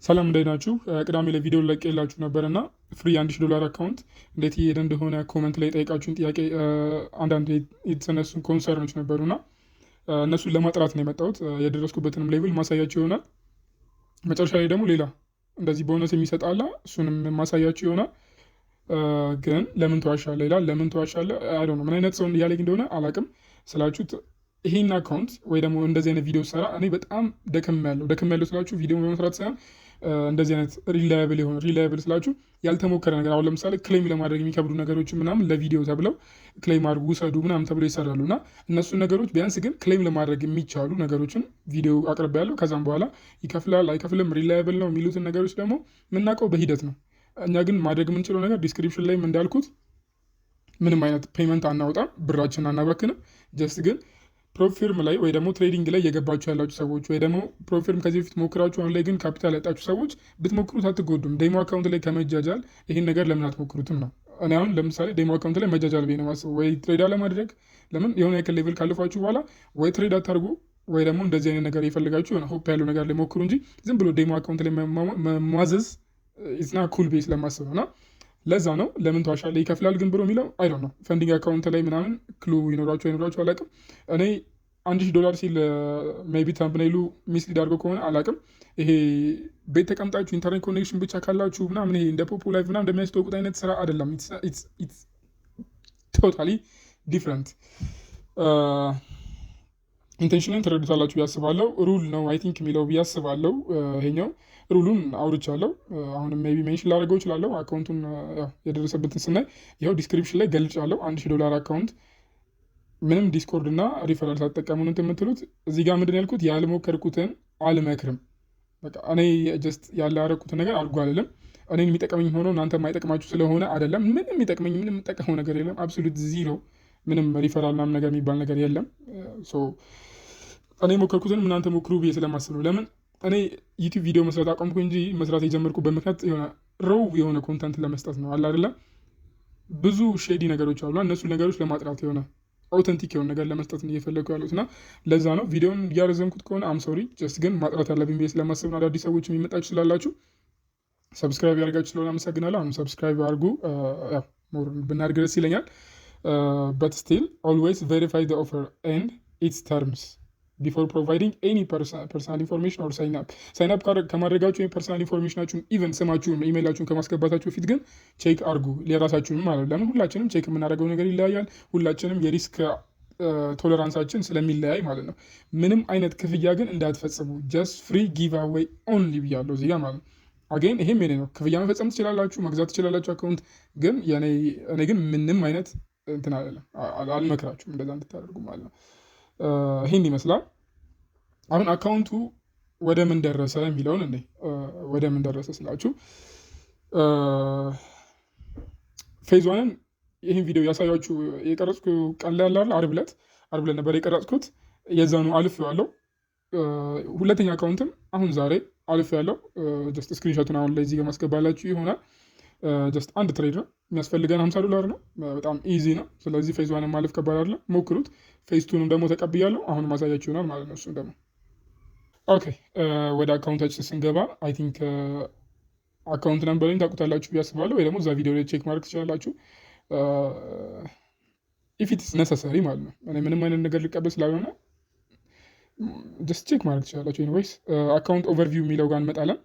ሰላም፣ እንዴት ናችሁ? ቅዳሜ ላይ ቪዲዮ ለቅቄላችሁ ነበር እና free 1000 ዶላር account እንዴት እየሄደ እንደሆነ comment ላይ የጠየቃችሁን ጥያቄ፣ አንዳንድ የተነሱ concern ኦች ነበሩና እነሱን ለማጥራት ነው የመጣሁት። የደረስኩበትንም level ማሳያችሁ ይሆናል። መጨረሻ ላይ ደግሞ ሌላ እንደዚህ ቦነስ የሚሰጥ አለ፣ እሱንም ማሳያችሁ ይሆናል። ግን ለምን ትዋሻለህ ይላል። ለምን ትዋሻለህ? I don't know ምን አይነት ሰው እያለኝ እንደሆነ አላቅም ስላችሁት፣ ይሄን account ወይ ደግሞ እንደዚህ አይነት ቪዲዮ ሰራ እኔ በጣም ደክም ያለው፣ ደክም ያለው ስላችሁ ቪዲዮ በመስራት ሳይሆን እንደዚህ አይነት reliable የሆነ፣ reliable ስላችሁ ያልተሞከረ ነገር፣ አሁን ለምሳሌ claim ለማድረግ የሚከብዱ ነገሮች ምናምን ለቪዲዮ ተብለው claim አድርጉ፣ ውሰዱ ምናምን ተብለው ይሰራሉ። እና እነሱን ነገሮች ቢያንስ ግን claim ለማድረግ የሚቻሉ ነገሮችን ቪዲዮ አቅርቤያለሁ። ከዛም በኋላ ይከፍላል አይከፍልም፣ reliable ነው የሚሉትን ነገሮች ደግሞ የምናውቀው በሂደት ነው። እኛ ግን ማድረግ የምንችለው ነገር description ላይም እንዳልኩት ምንም አይነት payment አናወጣም፣ ብራችን አናባክንም። Just ግን prop firm ላይ ወይ ደግሞ trading ላይ እየገባችሁ ያላችሁ ሰዎች ወይ ደግሞ prop firm ከዚህ በፊት ሞክራችሁ አሁን ላይ ግን ካፒታል ያጣችሁ ሰዎች ብትሞክሩት አትጎዱም። Demo account ላይ ከመጃጃል ይህን ነገር ለምን አትሞክሩትም ነው። እኔ አሁን ለምሳሌ demo account ላይ መጃጃል ብዬ ነው የማስበው። ወይ trade አለማድረግ። ለምን የሆነ ያክል level ካለፋችሁ በኋላ ወይ trade አታርጉ ወይ ደግሞ እንደዚህ አይነት ነገር የፈልጋችሁ የሆነ hope ያለው ነገር ላይ ሞክሩ እንጂ ዝም ብሎ demo account ላይ ማዘዝ it's not cool ብዬ ስለማስብ ነው። እና ለዛ ነው ለምን ተዋሻለህ ይከፍላል ግን ብሎ የሚለው። I don't know፣ funding account ላይ ምናምን clue ይኖራችሁ አይኖራችሁ አላውቅም። እኔ 1000 ዶላር ሲል maybe thumbnail ኡ mislead አድርጎ ከሆነ አላውቅም። ይሄ ቤት ተቀምጣችሁ internet connection ብቻ ካላችሁ ምናምን ይሄ እንደ Poppo Live ምናምን እንደሚያስተዋውቁት አይነት ስራ አይደለም። It's totally different። Intention ን ትረዱታላችሁ ብዬ አስባለሁ። Rule ነው I think የሚለው ብዬ አስባለሁ። ይሄኛው rule ኡን አውርቻለሁ። አሁንም maybe mention ላደርገው እችላለሁ። Account ኡን የደረሰበትን ስናይ ይኸው description ላይ ገልጫለሁ። 1000 ዶላር account ምንም Discord እና ሪፈራል ሳትጠቀሙ ነው እንትን የምትሉት። እዚህ ጋር ምንድን ያልኩት፣ ያልሞከርኩትን አልመክርም። በቃ እኔ just ያላረኩትን ነገር አድርጎ አልልም። እኔን የሚጠቅመኝ ሆኖ እናንተ የማይጠቅማችሁ ስለሆነ አይደለም። ምንም የሚጠቅመኝ፣ ምንም የምጠቀመው ነገር የለም። Absolute zero። ምንም ሪፈራል ምናምን ነገር የሚባል ነገር የለም። እኔ ሞከርኩትን እናንተ ሞክሩ ብዬ ስለማስብ ነው። ለምን እኔ YouTube ቪዲዮ መስራት አቆምኩ እንጂ መስራት የጀመርኩበት ምክንያት የሆነ raw የሆነ content ለመስጠት ነው። አለ አይደለ፣ ብዙ shady ነገሮች አሉ። እነሱ ነገሮች ለማጥራት የሆነ authentic የሆነ ነገር ለመስጠት ነው እየፈለግኩ ያሉት እና ለዛ ነው። ቪዲዮን እያረዘምኩት ከሆነ I'm sorry፣ just ግን ማጥራት ያለብኝ ብዬ ስለማስብ ነው። አዳዲስ ሰዎች የሚመጣችሁ ስላላችሁ፣ subscribe ያደርጋችሁ ስለሆነ አመሰግናለሁ። አሁንም subscribe አድርጉ። ያው more ብናድግ ደስ ይለኛል። But still always verify the offer and its terms before providing any personal information or sign up። Sign up ከማድረጋችሁ ወይም personal information ኣችሁን፣ even ስማችሁን፣ ኢሜይላችሁን ከማስገባታችሁ በፊት ግን check አድርጉ፣ የራሳችሁንም ማለት። ለምን ሁላችንም check የምናደርገው ነገር ይለያያል። ሁላችንም የ risk tolerance ኣችን ስለሚለያይ ማለት ነው። ምንም አይነት ክፍያ ግን እንዳትፈጽሙ፣ just free giveaway only ብያለሁ እዚህ ጋር ማለት ነው። Again ይሄም የኔ ነው። ክፍያ መፈጸም ትችላላችሁ፣ መግዛት ትችላላችሁ account ግን እኔ ግን ምንም አይነት እንትን አይደለም፣ አልመክራችሁም እንደዛ እንድታደርጉ ማለት ነው። ይህን ይመስላል። አሁን account ኡ ወደ ምን ደረሰ የሚለውን እኔ፣ ወደ ምን ደረሰ ስላችሁ phase one ን ይህን ቪዲዮ ያሳያችሁ የቀረጽኩ ቀን ላይ ያለ ዓርብ ዕለት፣ ዓርብ ዕለት ነበር የቀረጽኩት። የዛኑ አልፌዋለሁ። ሁለተኛ account ም አሁን ዛሬ አልፌያለሁ። Just screenshot ኡን አሁን ላይ እዚህ ጋር ማስገባላችሁ ይሆናል። Just አንድ trade ነው የሚያስፈልገን፣ 50 ዶላር ነው። በጣም easy ነው። ስለዚህ phase one ን ማለፍ ከባድ አይደለም፣ ሞክሩት። Phase two ንም ደግሞ ተቀብያለሁ። አሁን ማሳያችሁ ይሆናል ማለት ነው። እሱን ደግሞ okay፣ ወደ account ኣችን ስንገባ I think account number ን ታውቁታላችሁ ብዬ አስባለሁ፣ ወይ ደግሞ እዛ ቪዲዮ ላይ check ማድረግ ትችላላችሁ። If it's necessary ማለት ነው። እኔ ምንም አይነት ነገር ልቀበል ስላልሆነ just check ማድረግ ትችላላችሁ። Anyways account overview የሚለው ጋር እንመጣለን።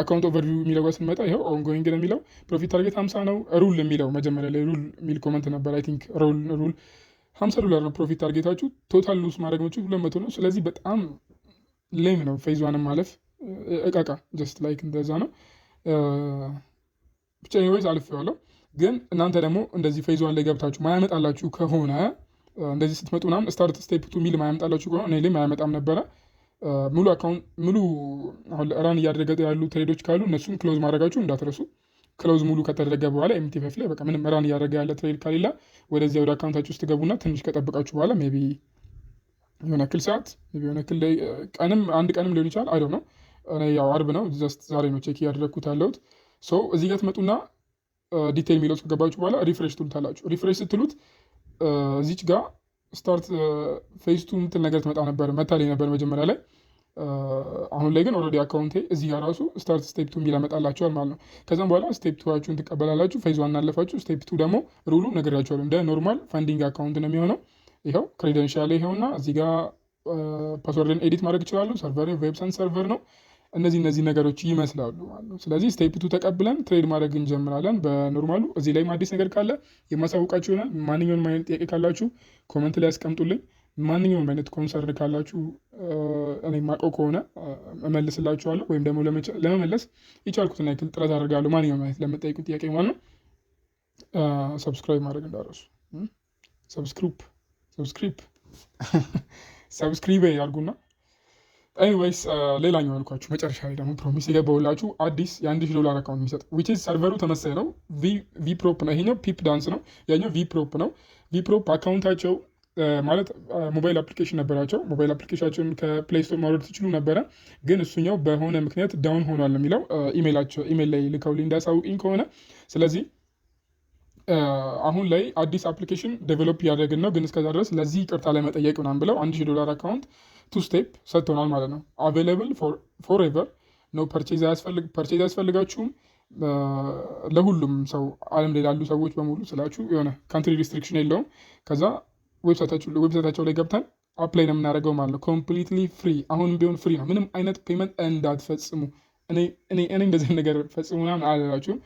Account overview የሚለው ጋር ስንመጣ ይኸው ongoing ነው የሚለው፣ profit target 50 ነው። Rule የሚለው መጀመሪያ ላይ rule የሚል comment ነበር። I think rule 50 ዶላር ነው profit target ኣችሁ። Total lose ማድረግ የምችሉ 200 ነው። ስለዚህ በጣም lame ነው phase one ን ማለፍ፣ እቃቃ just like እንደዛ ነው። ብቻ anyways አልፌዋለሁ። ግን እናንተ ደግሞ እንደዚህ phase one ላይ ገብታችሁ ማያመጣላችሁ ከሆነ፣ እንደዚህ ስትመጡ ምናምን start step two የሚል ማያመጣላችሁ ከሆነ፣ እኔ ላይ ማያመጣም ነበረ። ሙሉ account ሙሉ አሁን run እያደረገ ያሉ trade ኦች ካሉ እነሱን close ማድረጋችሁ እንዳትረሱ። Close ሙሉ ከተደረገ በኋላ MT5 ላይ በቃ ምንም run እያደረገ ያለ trade ከሌለ ወደዚያ ወደ account ኣችሁ ውስጥ ገቡና ትንሽ ከጠበቃችሁ በኋላ maybe የሆነ ያክል ሰዓት፣ የሆነ ያክል ቀንም፣ አንድ ቀንም ሊሆን ይችላል። I don't know። እኔ ያው አርብ ነው፣ just ዛሬ ነው check እያደረግኩት ያለሁት። So እዚህ ጋር ትመጡና detail የሚለው ውስጥ ከገባችሁ በኋላ refresh ትሉታላችሁ። Refresh ስትሉት እዚች ጋር start phase two የምትል ነገር ትመጣ ነበር፣ መታለኝ ነበር መጀመሪያ ላይ። አሁን ላይ ግን already account ኤ እዚህ ጋር ራሱ start step two የሚል ያመጣላችኋል ማለት ነው። ከዛም በኋላ step two ኣችሁን ትቀበላላችሁ። Phase one አለፋችሁ። Step two ደግሞ rule ኡ ነግሬያችኋለሁ። እንደ normal funding account ነው የሚሆነው። ይኸው credential ይኸውና እዚህ ጋር password ን edit ማድረግ እችላለሁ። Server ቬብሰን server ነው። እነዚህ ነገሮች ይመስላሉ ማለት ነው። ስለዚህ step two ተቀብለን trade ማድረግ እንጀምራለን በ normal ኡ። እዚህ ላይም አዲስ ነገር ካለ የማሳውቃችሁ ይሆናል። ማንኛውንም አይነት ጥያቄ ካላችሁ comment ላይ ያስቀምጡልኝ። ማንኛውም አይነት concern ካላችሁ እኔ የማውቀው ከሆነ እመልስላችኋለሁ፣ ወይም ደግሞ ለመመለስ የቻልኩትን ያክል ጥረት አደርጋለሁ። ማንኛውም አይነት ለምጠይቁት ጥያቄ ማለት ነው። Subscribe ማድረግ እንዳትረሱ። Subscribe subscribe subscribe ያድርጉና anyways ሌላኛው ያልኳችሁ መጨረሻ ላይ ደግሞ promise የገባሁላችሁ አዲስ የ1,000 ዶላር account የሚሰጥ which is server ኡ ተመሳሳይ ነው። ቪፕሮፕ ነው። ይሄኛው ፒፕ ዳንስ ነው። ያኛው ቪፕሮፕ ነው። ቪፕሮፕ account ኣቸው ማለት mobile application ነበራቸው። Mobile application ኣቸውን ከ Play Store ማውረድ ትችሉ ነበረ፣ ግን እሱኛው በሆነ ምክንያት down ሆኗል የሚለው ኢሜይላቸው ኢሜይል ላይ ልከውልኝ እንዳሳውቅኝ ከሆነ። ስለዚህ አሁን ላይ አዲስ application develop እያደረግን ነው፣ ግን እስከዛ ድረስ ለዚህ ይቅርታ ለመጠየቅ ምናምን ብለው 1,000 ዶላር account two step ሰጥተውናል ማለት ነው። Available forever ነው። Purchase አያስፈልጋችሁም። ለሁሉም ሰው፣ ዓለም ላይ ላሉ ሰዎች በሙሉ ስላችሁ የሆነ country restriction የለውም። ከዛ website ኣቸው ላይ ገብተን apply ነው የምናደርገው ማለት ነው። Completely free፣ አሁንም ቢሆን free ነው። ምንም አይነት payment እንዳትፈጽሙ። እኔ እንደዚህ ነገር ፈጽሙ ምናምን አልላችሁም።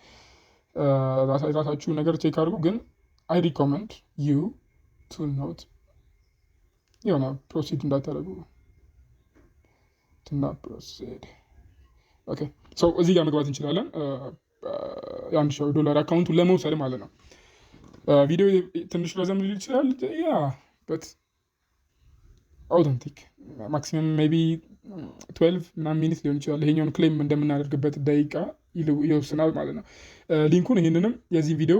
ራሳችሁ ነገር check አድርጉ። ግን I recommend you to not የሆነ proceed እንዳታደርጉ፣ to not proceed። Okay, so እዚህ ጋር መግባት እንችላለን፣ የ1,000 ዶላር account ኡን ለመውሰድ ማለት ነው። ቪዲዮ ትንሽ ረዘም ሊል ይችላል። Yeah, but authentic maximum maybe 12 ምናምን minute ሊሆን ይችላል። ይሄኛውን claim እንደምናደርግበት ደቂቃ ይወስናል ማለት ነው። Link ኡን ይህንንም የዚህ ቪዲዮ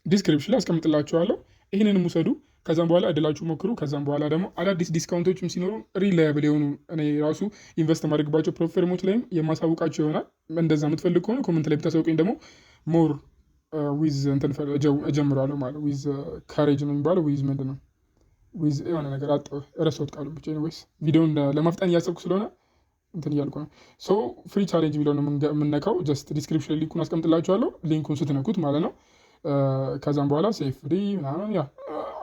description ላይ አስቀምጥላችኋለሁ። ይህንንም ውሰዱ። ከዛም በኋላ እድላችሁ ሞክሩ። ከዛም በኋላ ደግሞ አዳዲስ discount ኦችም ሲኖሩ reliable የሆኑ እኔ ራሱ invest የማደርግባቸው prop firm ኦች ላይም የማሳውቃቸው ይሆናል። እንደዛ የምትፈልግ ከሆነ comment ላይ ብታሳውቀኝ ደግሞ more with እንትን እጀምራለሁ ማለት with courage ነው የሚባለው፣ with ምንድን ነው፣ with የሆነ ነገር አጣሁ፣ ረሳሁት ቃሉ። ብቻ anyways ቪዲዮን ለማፍጠን እያሰብኩ ስለሆነ እንትን እያልኩ ነው። So free challenge የሚለው ነው የምነካው። Just description link ኡን አስቀምጥላችኋለሁ። Link ኡን ስትነኩት ማለት ነው። ከዛም በኋላ safe free ምናምን፣ yeah,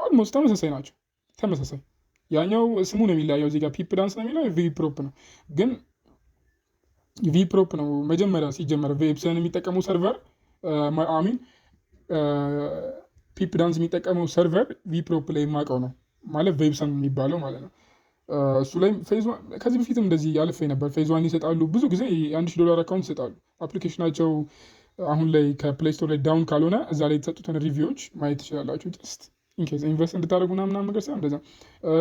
almost ተመሳሳይ ናቸው። ተመሳሳይ፣ ያኛው ስሙ ነው የሚለያየው። እዚህ ጋር ፒፕ ዳንስ ነው የሚለው፣ ቪ ፕሮፕ ነው። ግን ቪ ፕሮፕ ነው መጀመሪያ ሲጀመር ቬብሰን የሚጠቀመው server፣ I mean ፒፕ ዳንስ የሚጠቀመው server ቪ ፕሮፕ ላይ የማውቀው ነው ማለት ቬብሰን የሚባለው ማለት ነው። እሱ ላይ ከዚህ በፊትም እንደዚህ ያልፌ ነበር። Phase one ይሰጣሉ፣ ብዙ ጊዜ የ1,000 ዶላር account ይሰጣሉ። Application ኣቸው አሁን ላይ ከ Play Store ላይ down ካልሆነ እዛ ላይ የተሰጡትን review ዎች ማየት ትችላላችሁ። Just in case invest እንድታደርጉ ምናምን ነገር ሳይሆን እንደዛ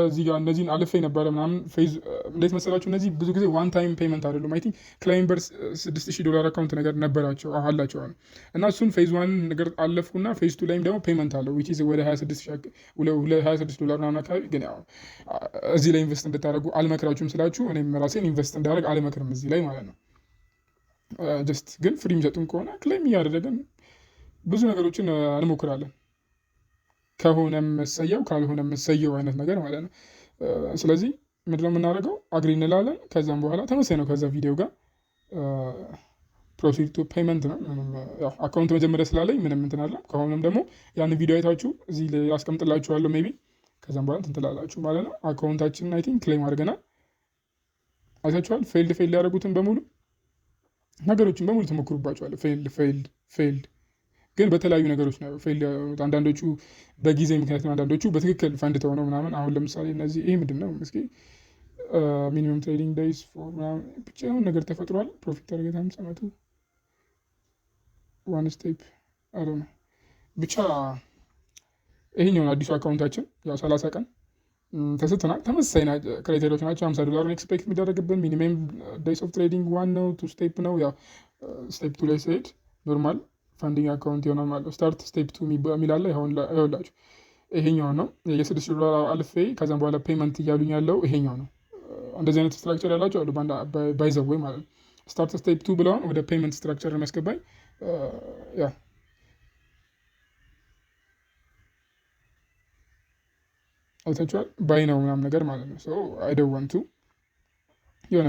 እዚህ ጋር እነዚህን አልፌ ነበረ ምናምን። Phase እንዴት መሰላችሁ? እነዚህ ብዙ ጊዜ one time payment አይደሉም። I think ክላይምበር 6,000 ዶላር account ነገር ነበራቸው አላቸው አሁን እና እሱን phase one ነገር አለፍኩና phase two ላይም ደግሞ payment አለው which is ወደ 26 ዶላር ምናምን አካባቢ። ግን ያው እዚህ ላይ invest እንድታደርጉ አልመክራችሁም ስላችሁ እኔም ራሴን invest እንዳደርግ አልመክርም እዚህ ላይ ማለት ነው። Just ግን free የሚሰጡን ከሆነ claim እያደረግን ብዙ ነገሮችን እንሞክራለን። ከሆነም መሰየው ካልሆነም መሰየው አይነት ነገር ማለት ነው። ስለዚህ ምንድነው የምናደርገው? Agree እንላለን። ከዛም በኋላ ተመሳሳይ ነው ከዛ ቪዲዮ ጋር፣ proceed to payment ነው። ያው account መጀመሪያ ስላለኝ ምንም እንትን አለ። ከሆነም ደግሞ ያን ቪዲዮ አይታችሁ እዚህ ላይ አስቀምጥላችኋለሁ maybe፣ ከዛም በኋላ እንትን ትላላችሁ ማለት ነው። Account ኣችንን I think claim አድርገናል። አይታችኋል። Failed failed ያደረጉትን በሙሉ ነገሮችን በሙሉ ትሞክሩባቸዋል። Failed, failed, failed፣ ግን በተለያዩ ነገሮች ነው failed የሆኑት። አንዳንዶቹ በጊዜ ምክንያት ነው፣ አንዳንዶቹ በትክክል ፈንድተው ነው ምናምን። አሁን ለምሳሌ እነዚህ ይህ ምንድን ነው እስኪ፣ minimum trading days for ምናምን ብቻ የሆነ ነገር ተፈጥሯል። Profit target 50 መቶ one step አረ ነው። ብቻ ይሄኛውን አዲሱ account ኣችን ያው 30 ቀን ተሰጥቶናል። ተመሳሳይ criteria ዎች ናቸው። 50 ዶላር expect የሚደረግብን፣ minimum days of trading one ነው፣ two step ነው። ያው step two ላይ ሲሄድ normal funding account ይሆናል ማለት ነው። Start step two የሚል አለ። ይኸውላችሁ ይሄኛው ነው የ6 ዶላር አልፌ ከዛም በኋላ payment እያሉኝ ያለው ይሄኛው ነው። እንደዚህ አይነት structure ያላቸው አሉ by the way ማለት ነው። Start step two ብለውን ወደ payment structure ነው የሚያስገባኝ። Yeah, አይታችኋል። Buy now ምናምን ነገር ማለት ነው። So I don't want to የሆነ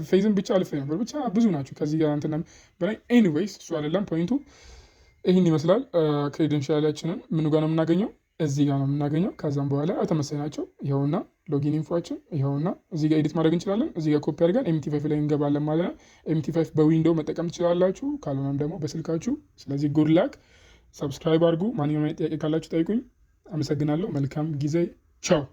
phase ን ብቻ አልፌ ነበር። ብቻ ብዙ ናቸው ከዚህ ጋር እንትን በላይ። Anyways እሱ አይደለም point ኡ። ይህን ይመስላል። Credential ኣችንን ምኑ ጋር ነው የምናገኘው? እዚህ ጋር ነው የምናገኘው። ከዛም በኋላ ተመሳሳይ ናቸው። ይኸውና login info ኣችን ይኸውና፣ እዚህ ጋር edit ማድረግ እንችላለን። እዚህ ጋር ኮፒ አድርገን MT5 ላይ እንገባለን ማለት ነው። MT5 በ Window መጠቀም ትችላላችሁ፣ ካልሆነም ደግሞ በስልካችሁ። ስለዚህ good luck። Subscribe አድርጉ። ማንኛውም አይነት ጥያቄ ካላችሁ ጠይቁኝ። አመሰግናለሁ። መልካም ጊዜ። ቻው።